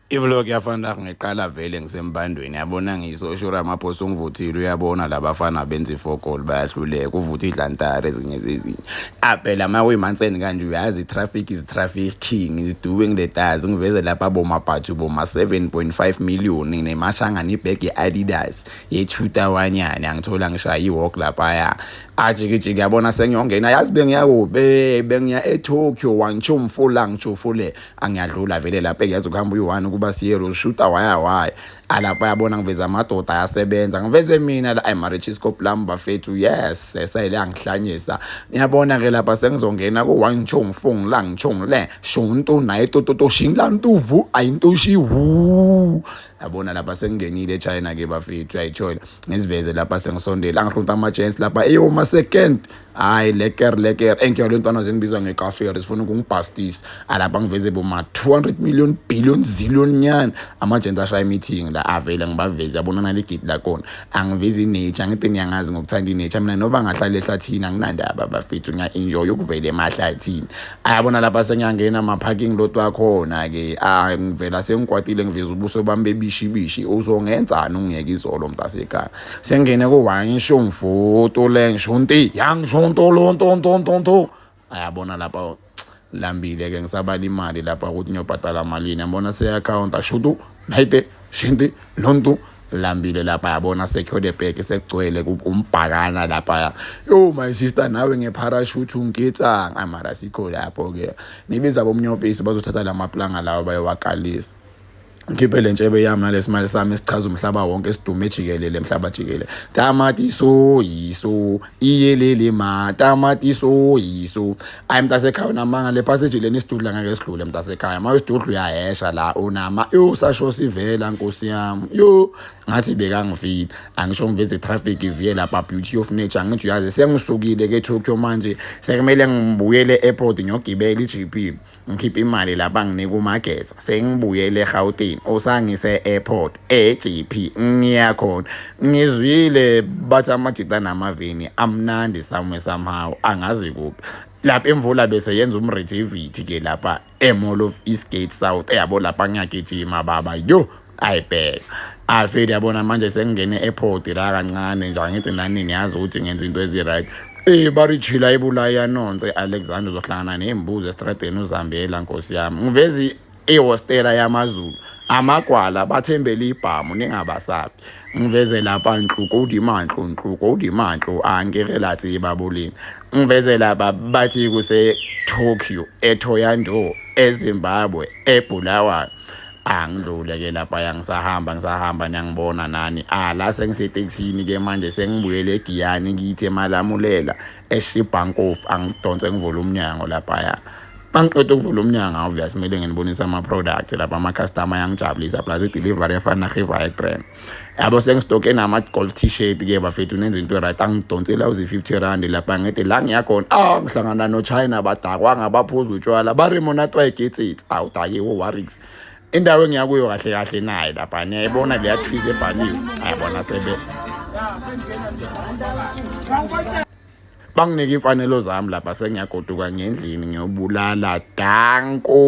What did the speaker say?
I-vlog yafanele ngiqala vele ngisembandweni yabona ngiyisosho Ramaphosa ungivuthile uyabona labafana benza ifokol bayahluleka uvutha idlantara ezinye zezinye aphela uma uyimanseni kanje uyazi traffic is trafficking is doing the does ngiveze lapha bomabhathu boma 7.5 million nemashangana ibhegi ye-adidas ye-2 angithola ngishaya i-walk laphaya ajikijiki yabona sengiyongena yazi bengiya kuphi bengiya eTokyo wangitsho ngitshofule angiyadlula vele lapha eyazi ukuhamba uyi-one ukuba siyero shuta waya waya alapha yabona ngiveza amadoda ayasebenza ngiveze mina la ayimarichiscope lami bafethu yes sesayile angihlanyisa ngiyabona ke lapha sengizongena ku-wangchong fong lang chong le shonto naye tototo shinlantuvu ayintoshi wu yabona lapha sengingenile eChina ke bafethu uyayithola ngiziveze lapha sengisondela angihlonta ama-chance lapha eyoma second hayi lekker lekker enke le ntwana zenibizwa ngekafere sifuna ukungibhastisa alapha ngiveze boma 200 million billion zillion nyana amagents ashaya meeting la avele ngibaveze yabona naligidi lakhona angivezi i-nature angithi niyangazi ngokuthanda i-nature mina noba ngahlala ehlathini anginandaba bafethu ngiya-enjoy ukuvela emahlathini ayabona lapha sengiyangena ama-parking lot wakhona-ke ngivela sengikwatile ngiveza ubuso bami bebishibishi uzongenzani ungiyeka izolo mntasekhaya sengingene ku-wanshomfoto lengshonti yangshontolontontontonto ayabona lapha lambile-ke ngisabala imali lapha ukuthi ngiyobhadala malini yabona seyakhawunta shutu nayite shinti lontu lambile lapha yabona secure the bag sekugcwele umbhakana lapha yo my sister nawe ngeparachute ungitsanga mara sikho lapho-ke nibiza bomnyopisi bazothatha la maplanga lawo bayowakalisa ngikhiphe le ntshebe yami nalesimali sami esichaza umhlaba wonke esidume jikelele emhlaba jikelele tamati so yiso iyelele ma tamati so yiso ayi mntasekhaya unamanga le passage lena isidudla ngeke sidlule mntasekhaya ma isidudla uyahesha la unama yo sasho sivela nkosi yami yo ngathi bekangifile angisho ngiveze traffic iviye lapha beauty of nature angithi uyazi sengisukile ke Tokyo manje sekumele ngibuyele airport ngiyogibela i-GP ngikhiphe imali lapha nginika uMageza sengibuyele eGauteng usangise airport e-GP ngiyakhona ngizwile bathi amajita namavini amnandi somewhere somehow angazi kuphi lapha imvula bese yenza umrithiviti ke lapha e-Mall of Eastgate South yabo lapha ngiyagijima baba yo ayibheka afile yabona manje sengingene e-airport la kancane nje angithi nani niyazi ukuthi ngenza into ezi-right barichila ibulaya nonse Alexander uzohlangana ney'mbuzi estradeni uzambela nkosi yami ngivezi ihostela yamaZulu amagwala bathembele ibhamu ningabasabi ngiveze lapha nhlu kodimantlu nhlu kodimantlu angeke lathi ibabulini ngiveze lapha bathi kuse Tokyo eThoyando eZimbabwe eBulawayo angidlule ke lapha ngisahamba ngisahamba niyangibona nani la sengisetekisini ke manje sengibuyele eGiyani kithi eMalamulela eShibankof angidonse ngivula umnyango lapha mangiqeda ukuvula umnyango obvious kumele nginibonise ama-product lapha ama-customer ayangijabulisa plus i-delivery efana nahiva brand yabo sengistoke nama-golf t-shirt ke bafethu nenza into right angidonsela uzi-50 rand lapha ngithi la ngiyakhona ngihlangana no-China badakwanga baphuza utshwala bari monate wa iketsitsi awudakiwe uwarix indawo engiya kuyo kahle kahle naye lapha niyayibona leya twist ebhaliwe ayabona sebe banginike imfanelo zami lapha sengiyagoduka ngendlini ngiyobulala danko.